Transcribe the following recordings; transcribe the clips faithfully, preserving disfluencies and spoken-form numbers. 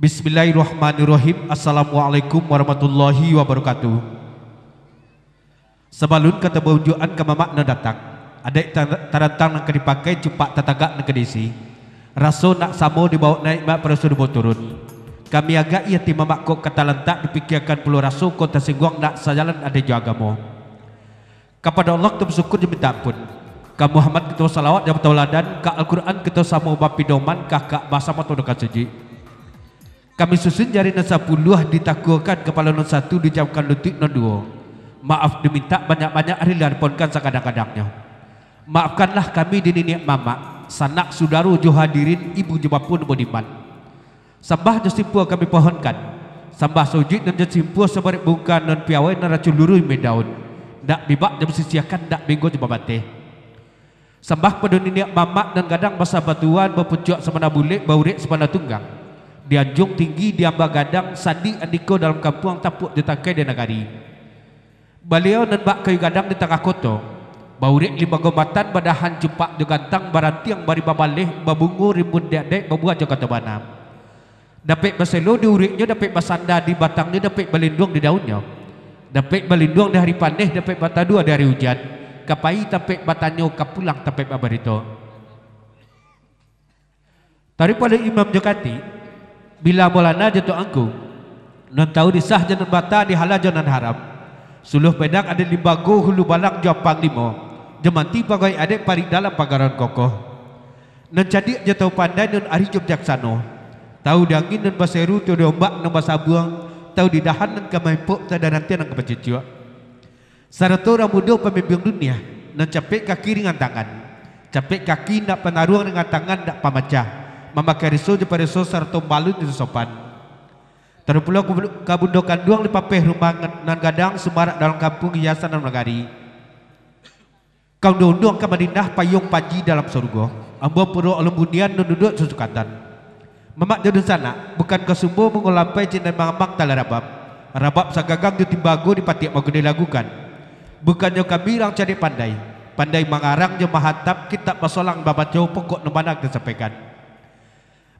Bismillahirrahmanirrahim. Assalamualaikum warahmatullahi wabarakatuh. Sabalun ka tabaunjuakan ka mamak nan datang, adaik ta-, tarantang nan ka dipakai, cupak tatagak nan ka diisi. Raso nak samo dibawok naiak, mak paraso dibawok turun. Kami agak ati mamak kok ka talantak, dipikiakan pulo raso kok tasingguang, nak sajalan adaik jo agamo. Kapado Allah kito basyukur jo mintak ampun. Ka Muhammad kito salawat jo tauladan, ka Al-Quran kito samo bapidoman, ka Ka'bah samo kito ka sujuik. Kami susun jari nan sapuluah, ditakuakan kapalo nan satu, dijauahkan lutuik nan duo. Maaf dimintak banyak-banyak, rila dipohonkan sakadang-kadangnyo. Maafkanlah kami di niniak mamak, sanak sudaro jo hadirin, ibu jo bapo nan budiman. Sambah jo simpua kami pohonkan. Sambah saujuik nan jo simpua, sabarek bungka nan piawai, nan racuik luruih mendaun. Ndak bibak jo basisiakan, ndak binggo jo babateh. Sambah pado niniak mamak nan gadang basa batuan, bapucuak sabana bulek, baurek sabana tunggang. Di anjuang tinggi, di amba gadang, sandi andiko dalam kampuang, tapuak jo tangkai di nagari. Baliau nan bak kayu gadang di tangah koto, baurek limbago matan, badahan cupak jo gantang, barantiang bari babaleh, babungo rimbun dek-dek, babuah jo kato bana. Dapek baselo di ureknyo, dapek basanda di batangnyo, dapek balinduang di daunnyo. Dapek balinduang di ari paneh, dapek batadua di ari ujan. Ka pai tapek batanyo, ka pulang tapek babarito. Taripalo imam jo katik, bila maulana jo tuangku, nan tahu di sah jo nan bata, di halal jo nan haram. Suluah pedang adaik limbago, hulu balang jo ampang limo, jo manti pagawai adaik, parik dalam pagaraun kokoh. Nan cadiak jo tahu pandai, nan arih jo bijaksano. Tahu di angin nan baseru, tahu di ombak nan basabuang, tahu di dahan nan ka maimpok, tahu di rantiang nan ka bacucuak. Sarato urang mudo pamimpiang dunia, nan capek kaki ringan tangan. Capek kaki ndak panaruang, ringan tangan ndak pamacah, mamakai riso jo pareso, sarato malu jo sopan. Taruih pulo ka bu-, ka bundo kanduang, dipapeh rumah nan gadang, sumarak dalam kampuang, hiasan dalam nagari. Ka unduang-unduang ka Madinah, payuang panji dalam sarugo. Ambo puruak alun bunian, nan duduak susukatan. Mamak jo dunsanak, bukan ka sumbo mangulampai, cindai mangambang tali rabab. Rabab sagagang jo timbago, dipatiak baguno dilagukan. Bukannyo kami urang cadiak pandai, pandai mangarang jo mahatam, kitab basolang babaco, pokok nan bana disampaikan.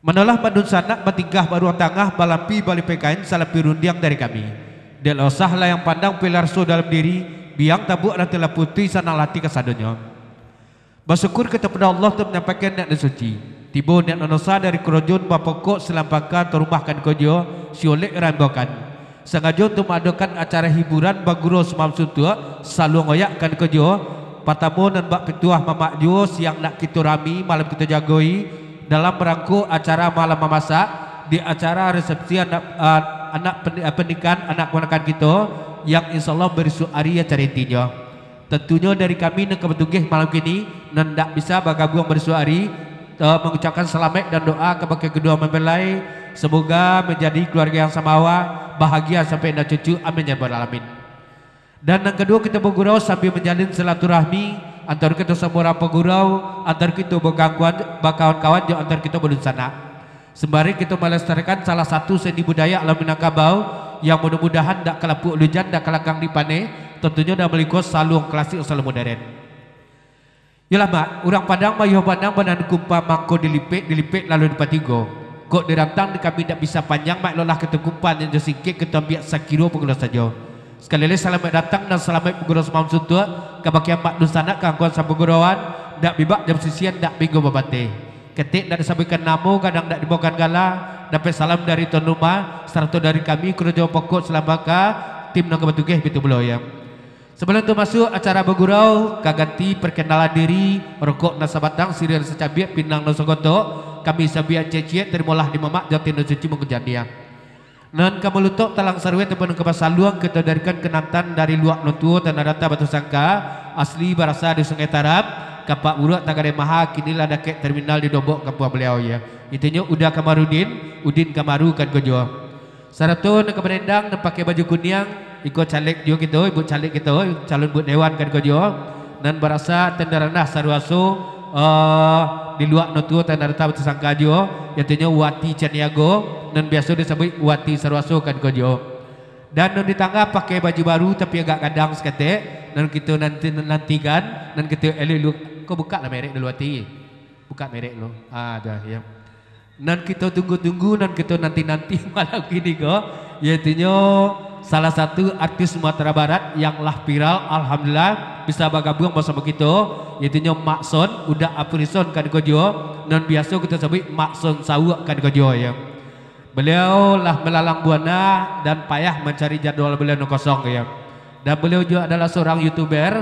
Manolah mandun sanak, batingkah baruang tangah, balampi balipeh kain, salampi rundiang dari kami. Dek lah osah layang pandang, pilarso dalam diri, biang tabuak lah tilah putuih, sananglah ati kasadonyo. Basyukur kito pado Allah, tu manyampaikan niat nan suci. Tibo niat nan osa dari korojo nan bapokok, silampangka atau rumah kan kojo, siolek raimbaukan. Sangajo untuak maadokan acara hiburan bagurau samalam suntuak, saluang oyak kan kojo. Patamo nan bak pituah mamak juo, siang nak kito rami, malam kito jagoi, dalam rangko acara malam mamasak, di acara resepsi anak, ah, anak pendi-, ah, pernikahan anak kamanakan kito, yang insya Allah barisuak ari acara intinyo. Tantunyo dari kami nan ka batugeh malam kini, nan ndak bisa bagabuang barisuak ari, eh, mangucapkan salamaik dan doa kabake kaduo mempelai, samoga manjadi kaluarga yang samawa, bahagia sampai nan cucu. Amin ya rabbal alamin. Dan nan kaduo, kito bagurau sambia manjalin silaturahmi antaro kito samuran pagurau, antaro kito bakawan-kawan, bakawan-kawan jo antaro kito badunsanak. Sambari kito malestarikan salah satu seni budaya alam Minangkabau, yang mudah-mudahan dak ka lapuak lujan, dak ka langgang di paneh, tantunyo dalam lingkuang saluang klasik, saluang moderen. Yolah, Mak, urang Padang mayuah banang, banang dikumpang mangko dilipek, dilipek lalu dipatigo. Kok dirantang di kami dak bisa panjang, Mak, eloklah kito kumpang jo singkek, kito ambiak sakiro panggulo sajo. Sakali lai salamaik datang nan salamaik pagurau samalam suntuak, kabake amak dunsanak kawan-kawan sapagurauan, dak bibak jo basisian, dak binggo babateh. Ketek ndak disabuikan namo, gadang ndak dibaokan gala, dapek salam dari tuan rumah, sarato dari kami, korojo pokok silampangka, tim nan ka batugeh bitu buloh ayam. Sabalun tu masuak acara bagurau, ka ganti parkenalan diri, rokok nan sabatang, siriah nan sacabiak, pinang nan sagotok, kami sabiak ciek-ciek, tarimolah di mamak, jo ati nan suci mangko janiah. Nan ka malutok talang sarueh, ataupun nan ka basaluang, kito darikan kanantan dari luak nan tuo, tanah data batu sangka, asli barasa di Sungai Tarab, kapak buruak Tagadai Maha, kini lah dakek terminal di Dobok kampuang baliau, ya. Intinyo Uda Kamarudin, Udin Kamaru kan ko juo. Sarato nan ka badendang, nan pakai baju kuniang, iko caleg juo kito, ibu caleg kito, calon buek dewan kan ko juo. Nan barasa tanda randah saruaso, eh, di luak nan tuo tanda randah batasangka juo, yaitunyo Wati Caniago, nan biaso disabuik Wati Saruaso kan ko juo. Dan nan di tangah pakai baju baru tapi agak gadang saketek, nan kito nanti, nantikan, nan kito elok-elok. Ko bukak lah merek dulu, Wati. Bukak merek dulu. Ah, dah, ya. Nan kito tunggu-tunggu, nan kito nanti-nanti malam kini ko, yaitunyo salah satu artis Sumatera Barat yang lah viral, alhamdulillah, bisa bagabuang basamo kito, yaitunyo Mak Son, Uda Afrison kan ko juo, nan biaso kito sabuik Mak Son Sawuak kan ko juo, yo. Baliau lah malalang buana dan payah mancari jadwal baliau nan kosong, yo. Dan baliau juo adalah saurang YouTuber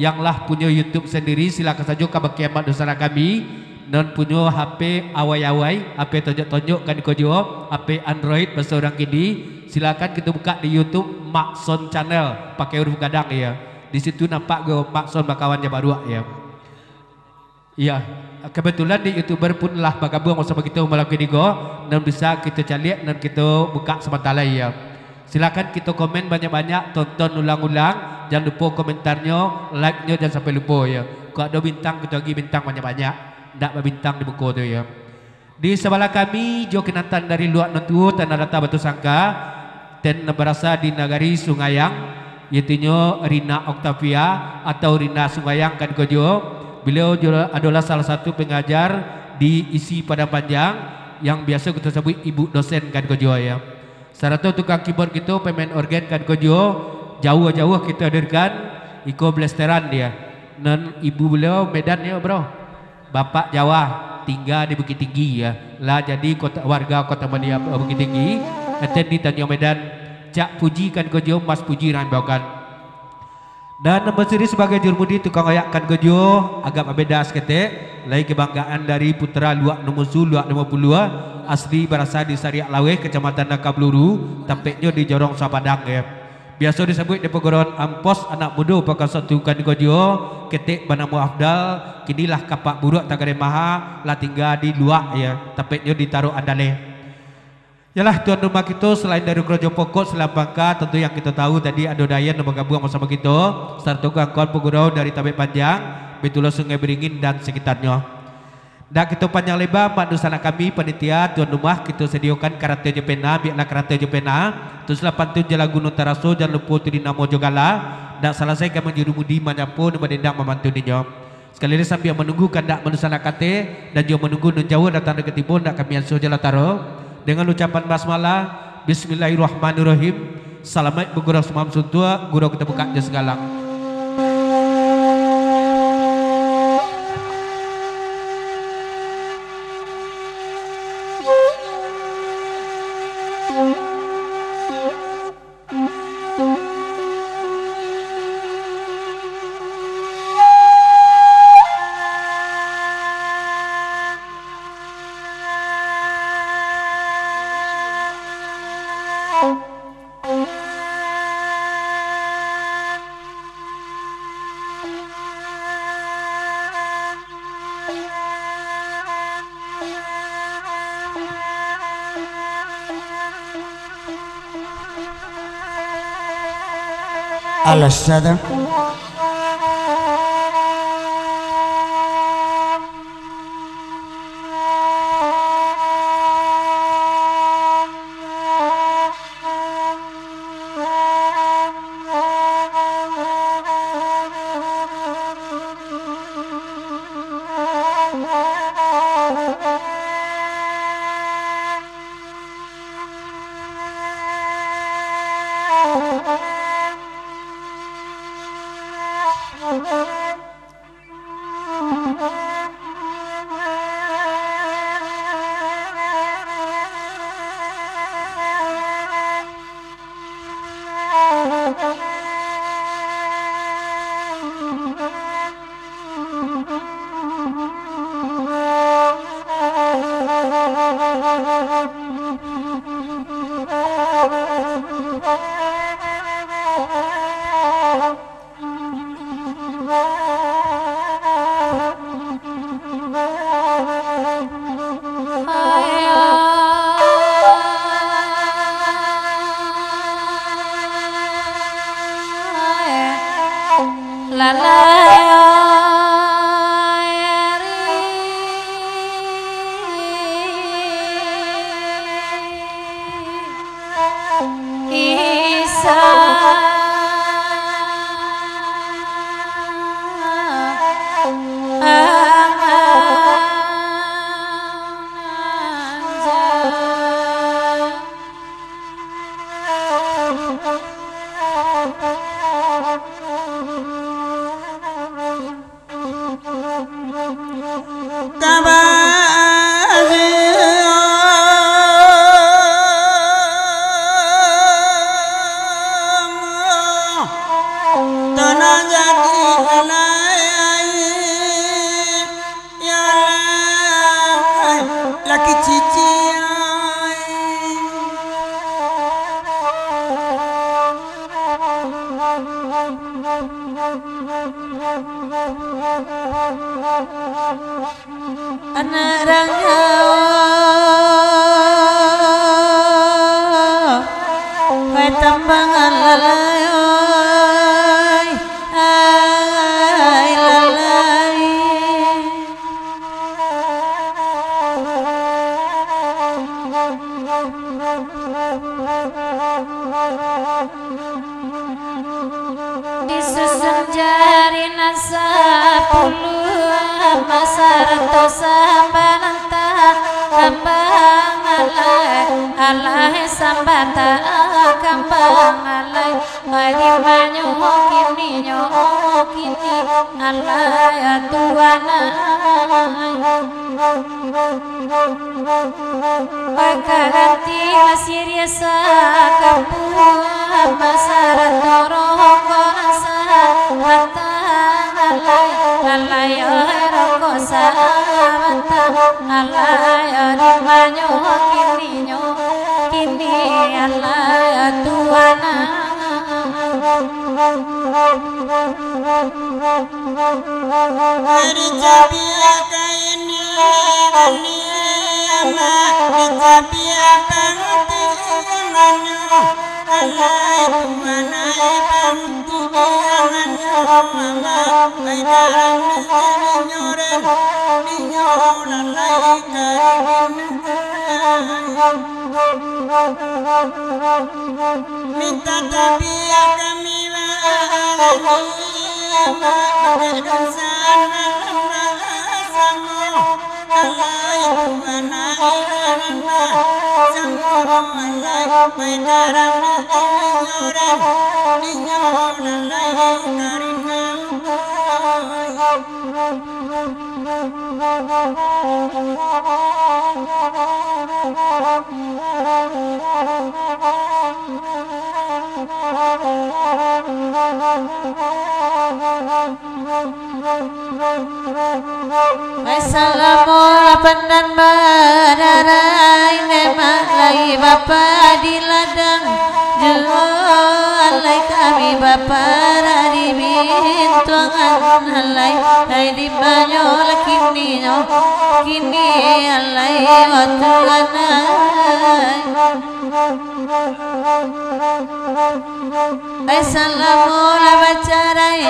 yang lah punyo YouTube sandiri, silakan sajo ka bakeh Mak Dusanak kami, nan punyo H P awai-awai, H P tonjok-tonjok kan ko juo, H P Android baso urang kini, silakan kito bukak di YouTube Mak Son Channel, pakai huruf gadang, yo. Di situ nampak juo Mak Son bakawan jo baruak, yo. Iya, kebetulan di YouTuber pun lah bagabuang basamo kito malam kini ko, nan bisa kito caliak, nan kito bukak sabanta lai, yo. Silakan kito komen banyak-banyak, tonton ulang-ulang, jan lupo komentarnyo, like-nyo jan sampai lupo, yo. Kok ado bintang, kito agi bintang banyak-banyak, ndak babintang di muko tu, yo. Di sabalah kami, jo kinantan dari luak nan tuo, Tanah Data Batu Sangka, ten nan barasa di nagari Sungayang, yaitunyo Rina Octavia atau Rina Sungayang kan ko juo. Baliau juo adolah salah satu pangajar di I S I Padang Panjang, yang biaso kito sabuik ibu dosen kan ko juo, yo. Sarato tukang keyboard kito, pamain organ kan ko juo, jauah-jauah kito hadirkan, iko blasteran dia. Nan ibu baliau Medan, yo, bro. Bapak Jawa, tingga di Bukittinggi, yo. Lah jadi kota, warga Kota Mulia, Bukittinggi, enten di Tanjuang Medan, Cak Puji kan ko juo, Mas Puji Rambakan. Dan nan basiri sabagai jurumudi tukang oyak kan ko juo, agak babeda saketek, lai kebanggaan dari putra Luak Numusu, Luak Limo Puluah, asli barasa di Sariak Laweh, Kecamatan Nangka Bluru, tampeknyo di Jorong Sapadang, yo. Biaso disabuik di paguruan Ampos, anak mudo Pakan Satu kan ko juo, ketek banamo Afdal, kini lah kapak buruak tagade maha, lah tingga di luak, yo, tampeknyo di Taruak Andaleh. Yolah, tuan rumah kito, salain dari karajo pokok, salain pangka, tantu yang kito tahu tadi ado Dayan nan bagabuang basamo kito, sarato kawan-kawan pagurau dari Tabek Panjang, Baitullah Sungai Beringin dan sekitarnyo. Ndak kito panjang leba, Mak Dusanak kami, panitia, tuan rumah, kito sadiokan karatai jo pena, biaklah karatai jo pena, tulislah pantun jo lagu nan taraso, jan lupo tulis namo jo gala, ndak salasai ka manjurumudi manyapo, nan badendang mamantun inyo. Sakali lai sambia manunggu kandak Mak Dusanak kato, dan juo manunggu nan jauah datang dari tibo, ndak kami asuah jo lataro, dengan ucapan basmalah, Bismillahirrahmanirrahim. Salamaik bagurau samalam suntuak, gurau kito bukak jo sagalang. Alas sadar. Anak ranjau, pai tambang lalai, ai lalai. Disusun jari nan sapuluah, sarato sambalantang kambang alai, alai sambatang kambang alai. Pai dimanyo kininyo, kini alai tuan ai. Pai ka ganti siriah sakapuah, sarato rokok sabatang alai, alai rokok sabatang alai. Dimanyo kininyo, kini alai tuan ai. Dicabiak ka ini bani ama, dicabiak ka muti anganyo, alai tuan ai, ka muti anganyo ama, pai dalam dinyo ren, dinyo lalai ka ini. Mintak tabiak kami, Pai salamo lapan nan badarai, demak lai bapa di ladang, juo alai kami bapa di bintuangan alai. Ai dimanyo lah kininyo, kini alai wakatu anai. Ai salamo lah bacarai,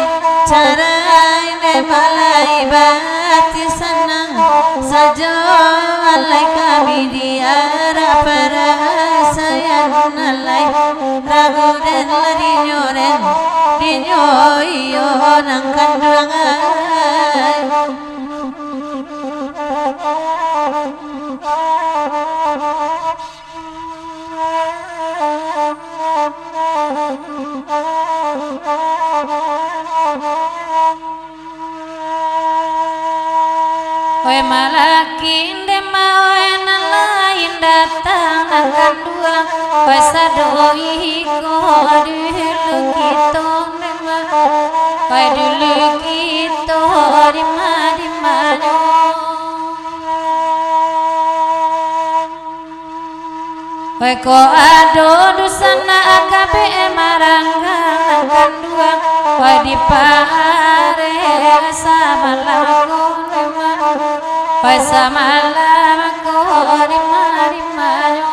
carai demak lai bati sanang sajo, alai kami di arak parasaian alai. Ragu den lah dinyo den, dinyo iyo nan kanduang ai. Oi malaki demak, oi nan lain datang nan kanduang, oi sado iko dulu kito demak, oi dulu kito dima-dimanyo. Oi, kok ado dusanak kabek maranggang nan kanduang, oi, dipareh samalam ko, oi, samalam ko dima-dimanyo.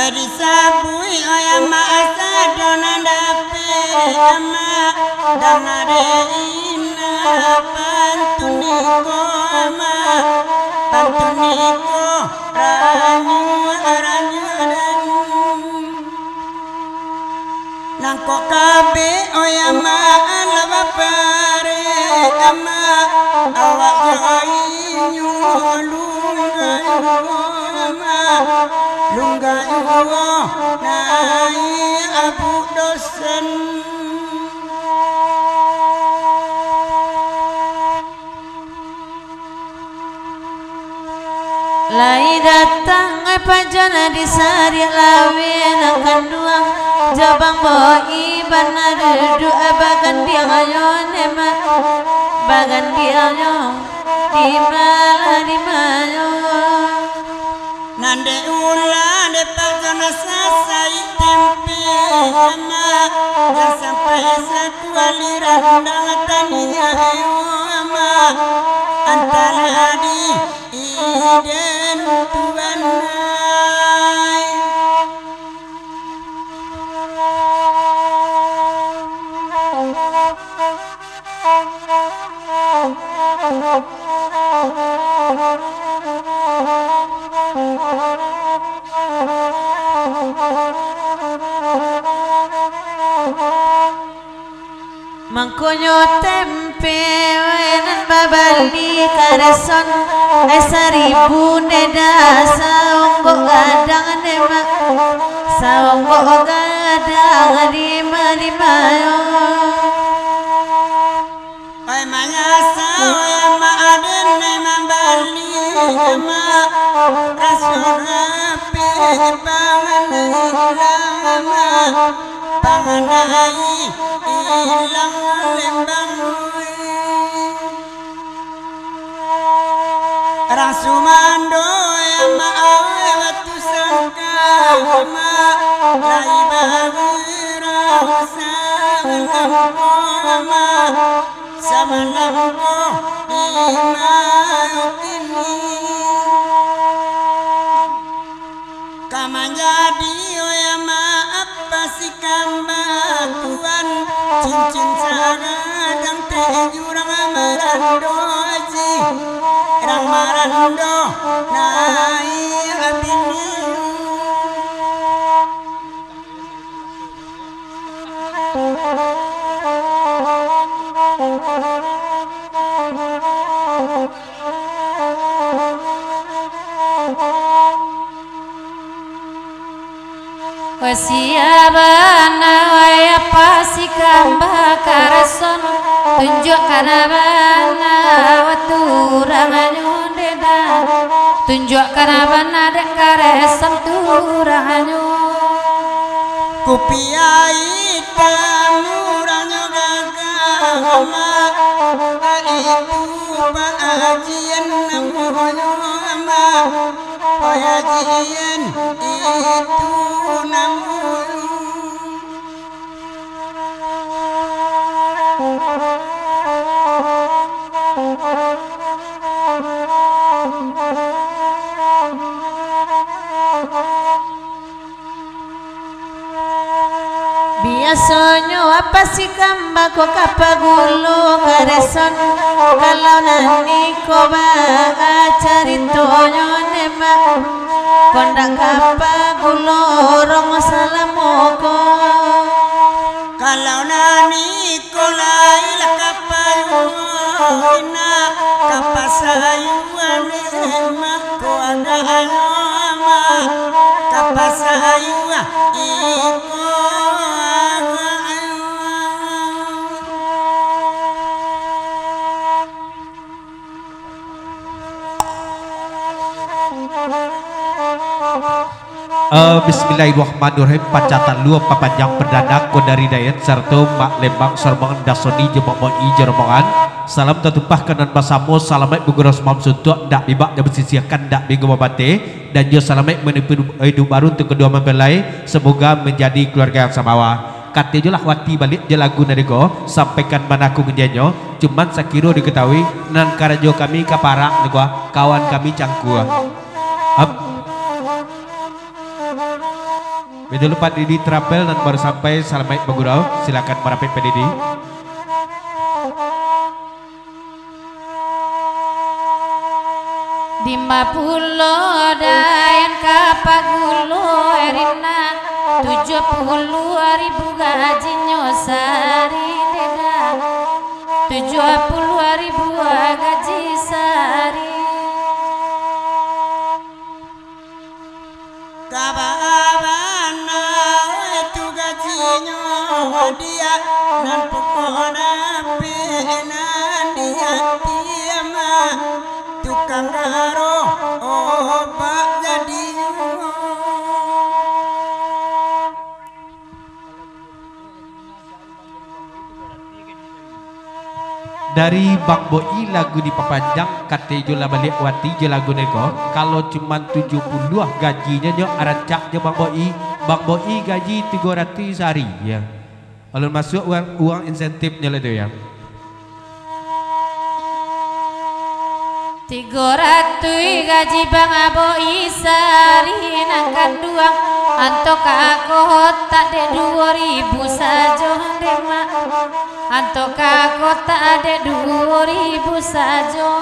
Disabuik, oi ama, sado nan dapek ama, danga dek indak pantun iko ama, pantun iko ranyuak-ranyuak den. Nangkok kabek, oi ama, alah bapareh ama, awak jo inyo lungga juo ama, lungga juo naiak abuk dosen. Lai datang, oi, pajan di sariak laweh nan kanduang, jo bang boi bana duduak bagandiang yo demak, bagandiang yo, dima lah dimanyo. Nan dek ulah dek pajan sasaik tempe ama, Jan sampai sakuali randang taniayo, Amak, antara di iden Tuhan ai. Mangkonyo tempe nan babali kareson, ai saribu neda, saonggok gadang nde mak, saonggok gadang lima-limayo. Ai manyasal, Amak, aden nan mambali, Amak, raso rapek pangan ilang, Amak, pangan ilang lembang. Urang sumando, Amak, awak batu sangka, Amak, lai baurang samalam ko, Amak, samalam ko di malam kini. Ka manjadi, oi Amak, apa si kambatuan, cincin sagadang teh jurang marando aji, rang marando naiak bini. Wasia bana, wai apa si kambah karason, tunjuakkan bana watu urang nyo dek dah, tunjuakkan bana dek karason tu urang nyo. Kupiah itam urang nyo gagah, Amak, itu Pak Ajian namonyo, Amak, Pak Ajian itu namonyo. Biasonyo apa si kambah ko ka pagulo ka reson, kalau nan iko baa caritonyo ne mak, ko ndak ka pagulo rong salamo ko. Kalau nan iko lai lah ka pagulo, inak ka pasayuan, mak ko agaknyo, mak ka pasayuan iko agaknyo. Eh, bismillahirrahmanirrahim. Pacah talua papanjang pardana ko dari Dayan sarato Mak Lembang Sorbangan Dasoni jo Mak Moi jo rombongan. Salam tatumpah ka nan basamo, salamaik bagurau samalam suntuak, ndak bibak jo basisiakan, ndak bingo babateh, dan jo salamaik manipu iduik baru untuak kadua mempelai. Semoga manjadi kaluarga yang samawa. Kato jo lah wati baliak jo lagu nan iko, sampaikan bana ko kundianyo, cuman sakiro dikatahui, nan karajo kami ka parak niko, kawan kami cangkua. Ap. Betul Pak Didi Travel nan baru sampai, salamaik bagurau, silakan marapek Pak Didi. Lima puluah dayan ka pagulo Erina, tujuah puluah ribu gajinyo sahari deda, tujuah puluah ribu gaji sahari. Ka baa bana tu gajinyo, diak nan pokok dapek nan diak tiama, tukang garo obak jadinyo. Dari Bang Boi lagu dipapanjang, kato jo lah baliak wati jo lagu niko, kalau cuman tujuah puluah gajinyo nyo arancak jo Bang Boi, Bang Boi gaji tigo ratuih sahari, ya. Alun masuak uang, uang insentifnyo lah tu, yo. Tigo ratuih gaji Bang Aboi sari nan kanduang, anto ka kotak dek duo ribu sajo dek mak, anto ka kotak dek duo ribu sajo.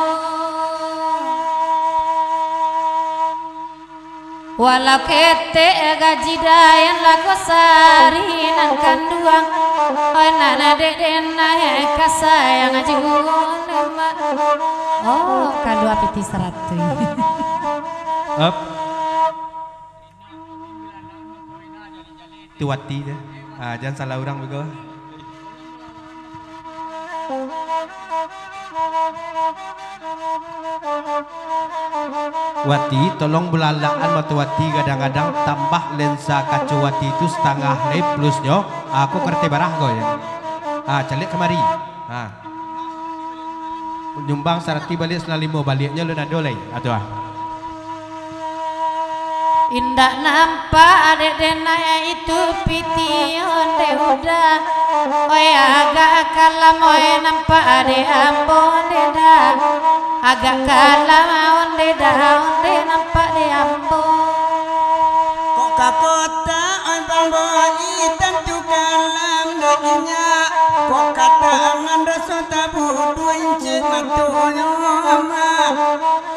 Walau ketek gaji Dayan lah ko sari nan kanduang, oi nan dek den naik ka sayang juo lemak. Oh, kalua pitih saratuih. Up. Tu wati tu. Ah, jan salah urang beko. Wati, tolong bulalakan mato wati, kadang-kadang tambah lensa kaco wati tu satangah lai plusnyo, ah, ko karate barah ko, yo. Ah, caliak kamari. Ah. Nyumbang saratuih baliak, salah limo baliaknyo alun ado lai. Ah, tu ah. Indak nampak dek den naik itu pitih onde udah. Oi agak kalam oi nampak dek ambo onde dah. Agak kalam onde dah onde nampak dek ambo. Kok ka kotak oi bang boi tantu kalam dek inyak. Kok ka tangan raso tabuduah incik matonyo amak.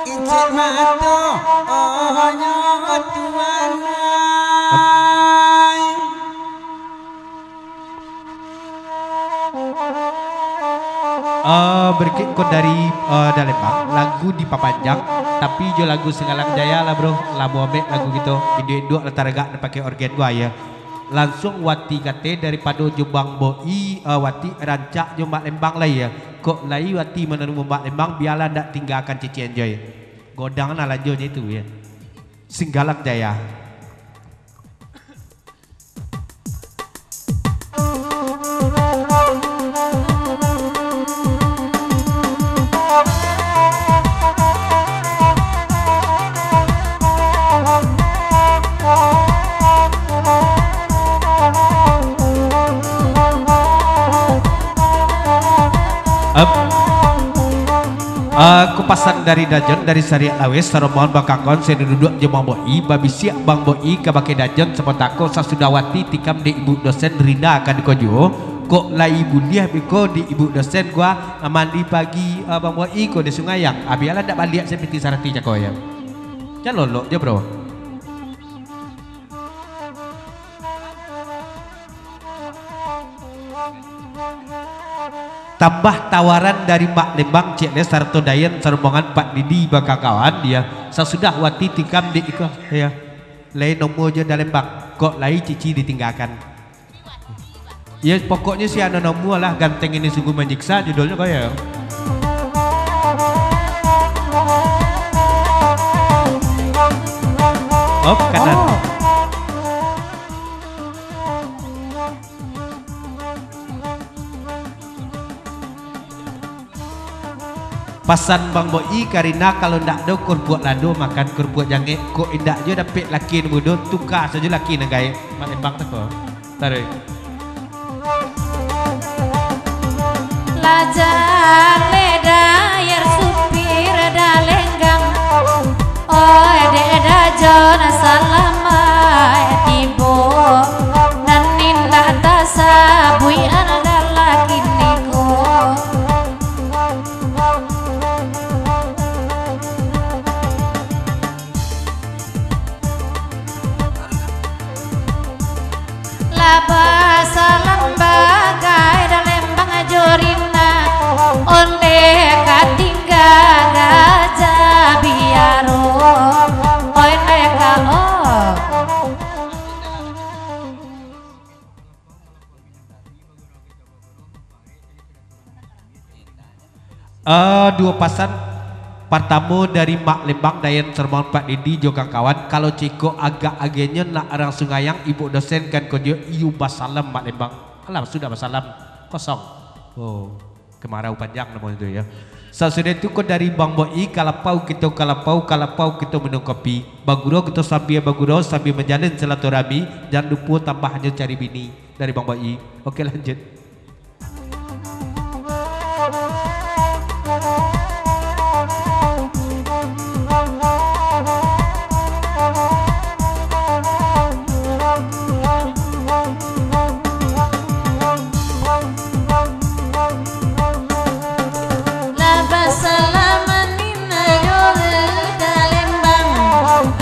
Incik mato, oh, nyo tuan ai. Ah, barikik ko dari, ah, Dalembang, lagu dipapanjang, tapi jo lagu Singgalang Jaya lah, bro. Lamo amek lagu kito, induak-induak lah taragak nan pakai orgen gua, yo. Lansuang wati kate daripado jo Bang Boi, ah, wati rancak jo Mak Lembang lai, yo. Kok lai wati manarimo Mak Lembang, bialah ndak tinggakan Cici Enjoy. Godang nah lanjonyo itu, yo. Singgalang Jaya. Up. Ah, ko pasan dari Dajon, dari Sariak Laweh, sarombongan bakangkon, seno duduak jo Bang Boi, babisiak Bang Boi kabake Dajon, sapotako sasudah wati tikam dek ibu dosen Rina ka dikojo, kok lai buliah beko dek ibu dosen gua, ah, mandi pagi, ah, Bang Boi ko di Sungai Ayang, ah, bialah ndak baliak sapiti sarati cako yo. Jan lolok jo, bro. Tambah tawaran dari Mak Lembang, Cik Les, sarato Dayan, sarombongan Pak Didi bakakawan, yo. Sasudah wati tikam di iko, yo. Lai nomor jo Dalembang, kok lai Cici ditinggakan. Yo, pokoknyo si Ano nomor lah, Ganteng Ini Sungguh Manyiksa, judulnyo ko yo. Op, kanan. Oh. Pasan Bang Boi, karina kalau ndak ado kurupuak lado, makan kurupuak jangek, kok indak jo dapek laki nan mudo, tuka sajo laki nan gaek. Mak Lembang tu ko. Taruih. Lah jaleh dayar supir dalenggang. Oi, dek Dajon salamaik tibo, nan indak tasabuik adalah kiniko. Lah basalam bagai Dalembang jo Rina, onde ka tingga gajah biaro, oi, oi, ka, oh. Eh, duo pasan. Partamo dari Mak Lembang, Dayan Sermon, Pak Didi jo kawan-kawan. Kalau ceko agak agenyo nak urang Sungai Ayang, ibu dosen kan ko dio, iyo basalam Mak Lembang. Alah, sudah basalam, kosong. Oh, kemarau panjang namonyo tu yo. Sasudah tu ko dari Bang Boi, ka lapau kito ka lapau, ka lapau kito minum kopi. Bagurau kito sambia bagurau, sambia manjalin silaturahmi, jan lupo tambahnyo cari bini. Dari Bang Boi. Oke, lanjut. Lah basalamanin jo Dalembang,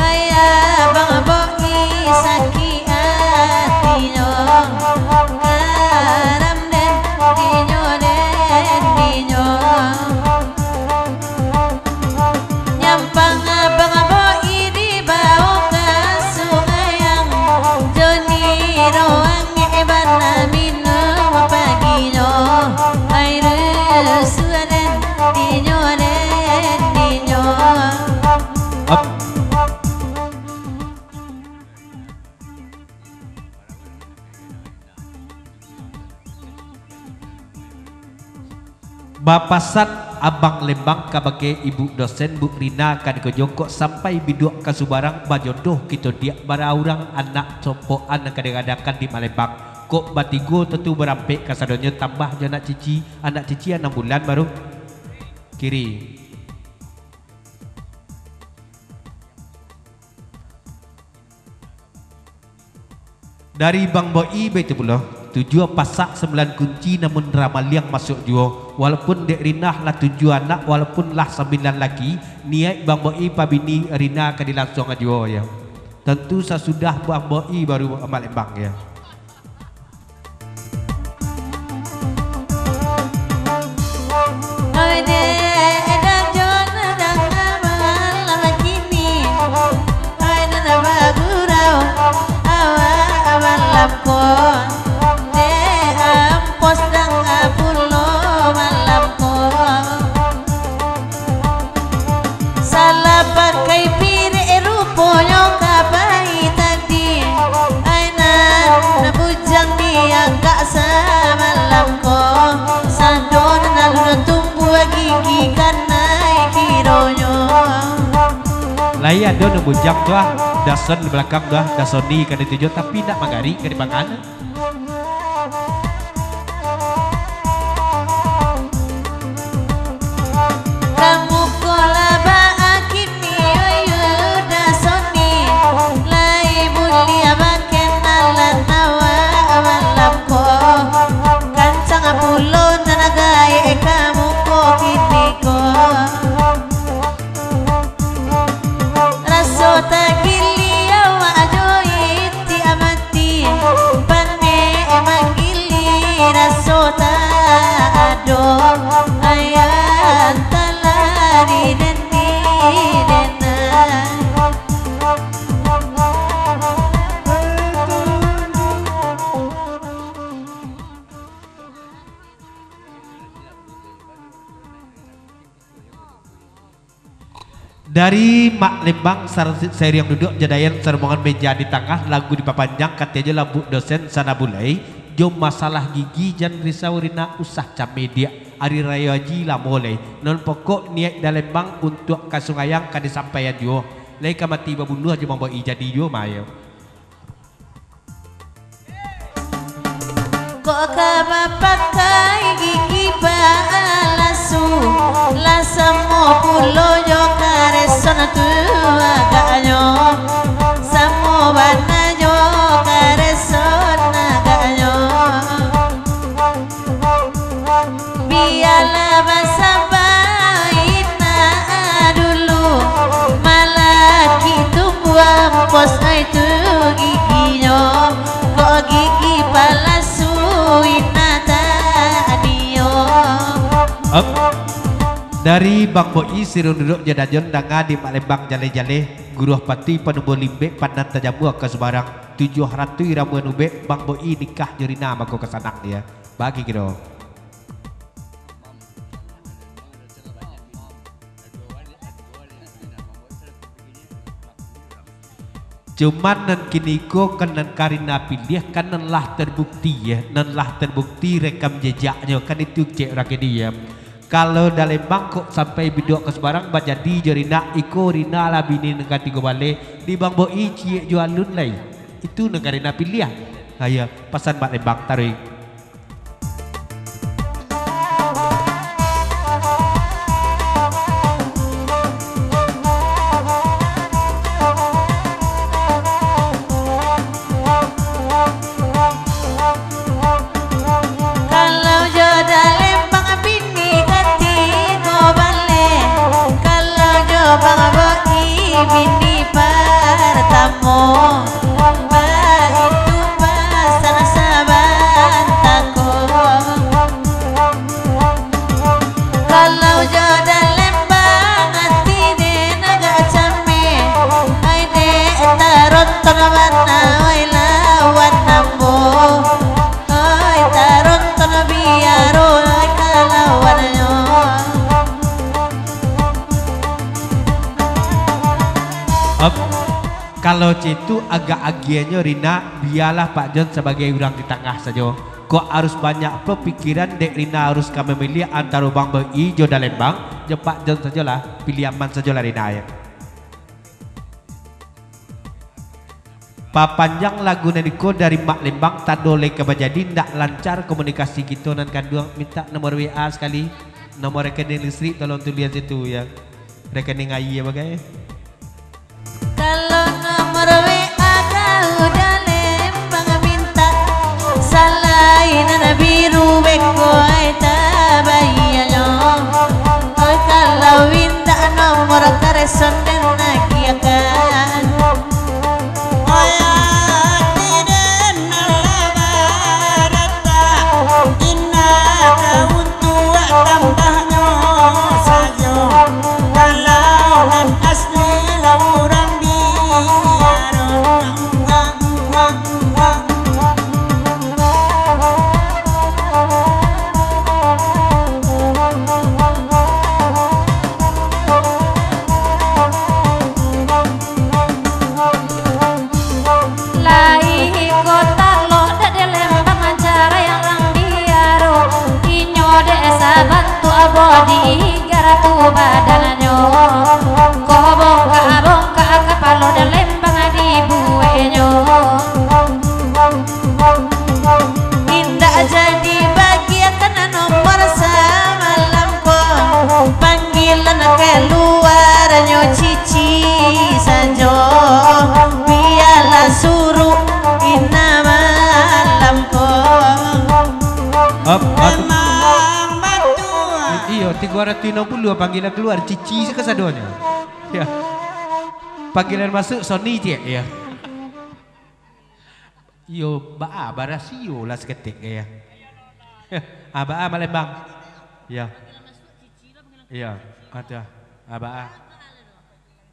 ayah Bang Boi sakik atinyo. Aram den dinyo, den dinyo. Nyampang Bang Boi dibao ka Sungayang, jo niro angek bana minum paginyo. Air sudah dinyo, den dinyo. Ap. Bapasan Abang Lembang kabake Ibu dosen, Bu Rina, kaniko juo kok sampai biduak ka subarang, bajodoh kito diak, bara urang anak sompoan nan ka diadakan di Malembang. Kok batigo tantu barampek kasadonyo, tambah jo anak cici, anak cici anam bulan baru. Kiri. Dari Bang Boi baitu pulo, tujuah pasak sambilan kunci, namun ramaliang masuak juo. Walaupun dek Rina lah tujuah anak, walaupun lah sambilan laki, niaik Bang Boi pabini Rina ka dilansuang juo, yo. Tantu sasudah Bang Boi baru Malembang, yo. Oi dek, eda jo nan danga malam kini. Oi nan bagurau awak malam ko. Dek ampos danga pulo malam ko. Salah pakai pirek ruponyo ka pai tadi. Ai nan bujang diagak samalam ko. Sado nan alun tumbuah gigi kanai kironyo. Lai ado nan bujang tu ah, dason di balakang tu ah, dasoni ka dituju, tapi indak magarik ka dipangan. Kamu ko lah baa kini, oyu dasoni, lai buliah bakenalan awak malam ko. Kancang pulo nan gaek kamu ko kini ko. Raso tagili awak jo itiak mati, panek manggili raso tak ado, ayah talah di den, di den. Dari Mak Lembang, sar-, sairiang duduak jo Dayan, sarombongan meja di tangah, lagu dipapanjang, kato jo lambuk dosen, sana bulai, jo masalah gigi, jan risau Rina, usah cameh diak, ari rayo aji lamo lai, nan pokok niaik Dalembang untuak ka Sungayang ka disampaian juo, lai ka mati babuluah jo Bang Boi jadi juo mayo. Kok ka bapakai gigi palasu, lah samo pulo jo kareson tu agaknyo, samo bana jo kareson agaknyo. Bialah basaba inak dulu, malah ki tumbuah pos ai tu giginyo, kok gigi palasu inak tadinyo. Up. Dari Bang Boi, sirun duduk jo Dajon, danga di Mak Lembang jaleh-jaleh, guruah pati panumbuah limbek, pandan tajamua ka subarang, tujuah ratuih ramuan ubek, Bang Boi nikah jo Rina mako ka sanak dia. Bagi kiro. Cuman nan kiniko kan nan ka Rina piliah kan nan lah terbukti, ya, nan lah terbukti rekam jejaknyo kan itu cek urang kini, ya. Kalau Dalembang kok sampai biduak ka subarang bajadi jo Rina, iko Rina lah bini nan katigo baleh, di Bang Boi ciek jo alun lai. Itu nan ka Rina piliah. Ayo, pasan Mak Lembang, taruih. Kalau jo Dalembang bini katiko baleh, kalau jo Bang Boi bini partamo, baitu pasan sabanta ko. Kalau jo Dalembang ati den agak cameh, ai dek taronton bana, oi lawan ambo. Oi, taronton biaro, oi, kalawannyo. Op, kalau caitu agak agiahnyo, Rina, bialah Pak John sabagai urang di tangah sajo. Kok harus banyak pulo pikiran, dek Rina harus ka mamiliah antaro Bang Boi jo Dalembang, jo Pak John sajolah, piliah aman sajolah, Rina, yo. Papanjang lagu nan iko dari Mak Lembang, tando lai ka bajadi, ndak lancar komunikasi kito nan kanduang. Mintak nomor W A sakali, nomor rekening listrik tolong tulian situ, yo. Rekening aia bagai. Kalau nomor W A kau Dalembang mintak, salai nan biru beko ai tabayanyo. Oi, kalau indak nomor kareson den agiahkan. Oi, ati den alah baratak, indak ka untuak tambahnyo sajo. Kalau nan asli lah urang biaro. Lai iko taloh dek Dalembang mancarai urang biaro. Inyo dek sabantuak bodi, garatu badannyo. Kok bongkak-bongkak kapalo Dalembang dibueknyo. Indak jadi bagiakan nomor samalam ko. Panggilan kaluarnyo Cici sajo. Bialah suruik Ina malam ko. Op, op. Memang batua. I-, iyo, tigo ratuih enam puluah panggilan kaluar, Cici se kasadonyo. Yo. Panggilan masuk, Sony ciek, yo. Iyo, baa, barasio lah saketek, yo. Ah, baa, Mak Lembang. Yo. Iyo, ado. Ah, baa.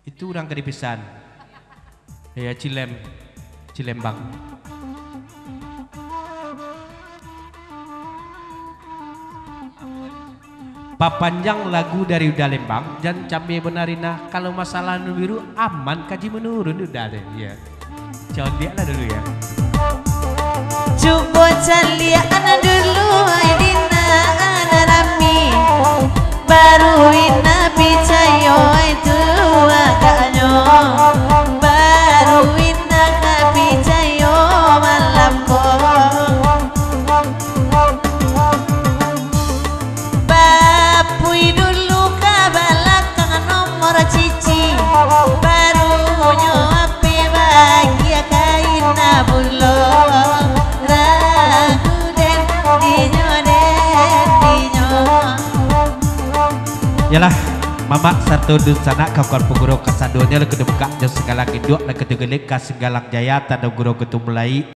Itu urang ka dipisan. Iyo, Cilem. Cilembang. Papanjang lagu dari Uda Lembang, jan cameh bana Rina. Kalau masalah nan biru, aman kaji manurun Uda tu, yo. Caliaklah dulu, yo. Cubo caliak anak dulu, ai Dina, anak rami. Baru Ina picayo itu agaknyo. Baru Ina ka picayo malam ko. Bapui dulu ka balakang nomor Cici, barunyo ape bagiakan Ina pulo, ragu den dinyo, den dinyo. Iyolah, mamak sarato dunsanak, kawan-kawan panguru kasadonyo, lah ka tabukak jo Singgalang Induak, lah ka tagaleh ka Singgalang Jaya, tando guru ka tumulai.